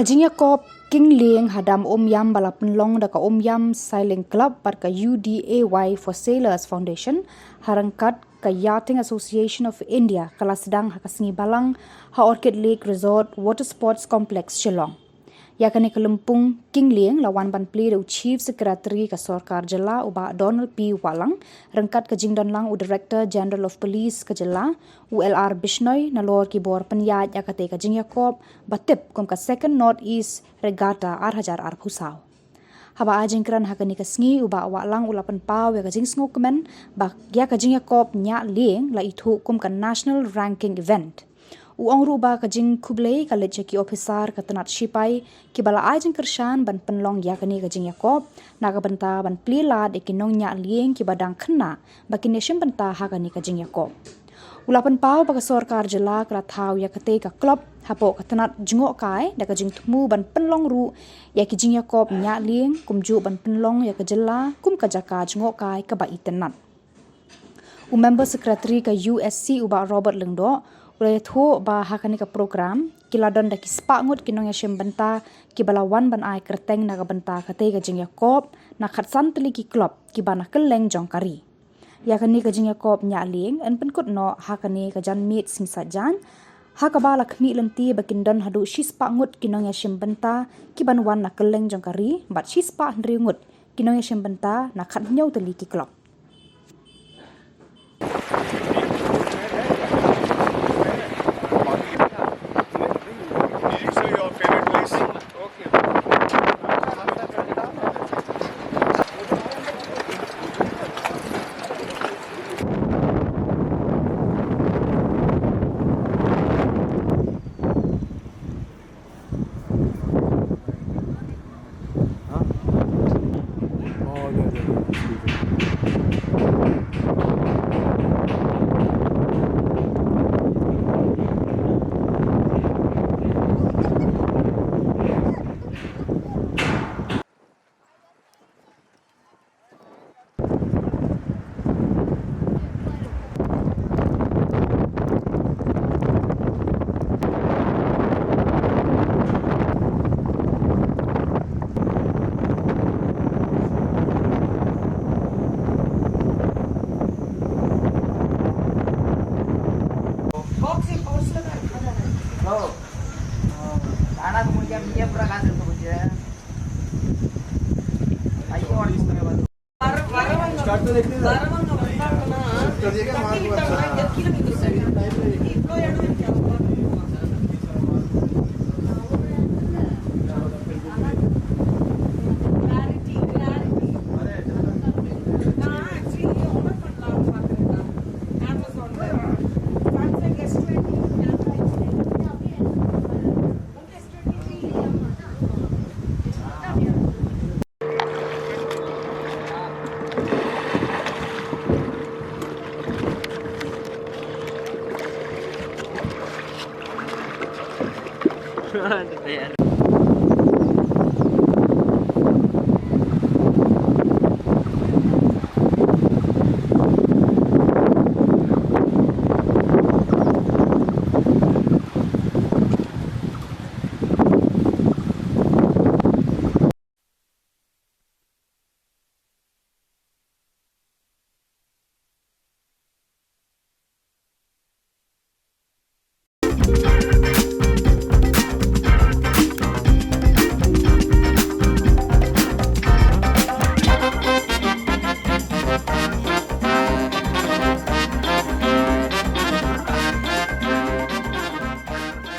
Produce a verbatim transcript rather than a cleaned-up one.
Ka jingïakop King Lieng ha dam Umiam ba la pynlong da ka Umiam Sailing Club bad ka U D A Y for Sailors Foundation, ha ryngkat ka Yachting Association of India, ka la sdang ha ka sngi Balang ha Orchid Lake Resort Water Sports Complex, Shillong. Ïa kane ka lympung King Lieng la wan ban plie da u Chief Secretary ka Sorkar Jylla, u Bah Donald P Wahlang, ryngkat ka jingdon lang u Director General of Police ka Jylla, u L R Bishnoi, nalor ki bor pynïaid ïa kata ka jingïakop ba tip kum ka Second North East Regatta ar hajar arphew saw. Haba ai jingkren ha kane ka sngi, u Bah Wahlang u la pynpaw ïa ka jingsngewkmen ba ïa ka jingïakop Ñiah Lieng la ithuh kum ka National Ranking Event. U ong ruh ba ka jingkhublei ka leit sha ki ophisar ka tnat shipai kiba la ai jingkyrshan ban pynlong ïa kane ka jingïakop, na ka bynta ban plie lad ïa ki nongñiah lieng kiba dang khynnah ba kin ïashim bynta ha kane ka jingïakop. U la pynpaw ba ka Sorkar Jylla ka la thaw ïa katei ka club hapoh ka tnat jngohkai da ka jingthmu ban pynlong ruh ïa ki jingïakop ñiah lieng, kumjuh ban pynlong ïa ka jylla kum ka jaka jngohkai kaba itynnad. U Member Secretary ka U S C, u Bah Robert Lyngdoh, u la ïathuh ba ha kane ka program ki la don da ki spah ngut ki nongïashim bynta kiba la wan ban ai kyrteng na ka bynta katei ka jingïakop na khatsan tylli ki club kiba na kylleng jong ka ri. Ïa kane ka jingïakop ñiah lieng yn pynkut noh ha kane ka janmiet sngi Saitjaiñ, ha kaba la khmih lynti ba kin don haduh shispah ngut ki nongïashim bynta kiban wan na kylleng jong ka ri bad shispah hynriew ngut ki nongïashim bynta na khathynñiew tylli ki club.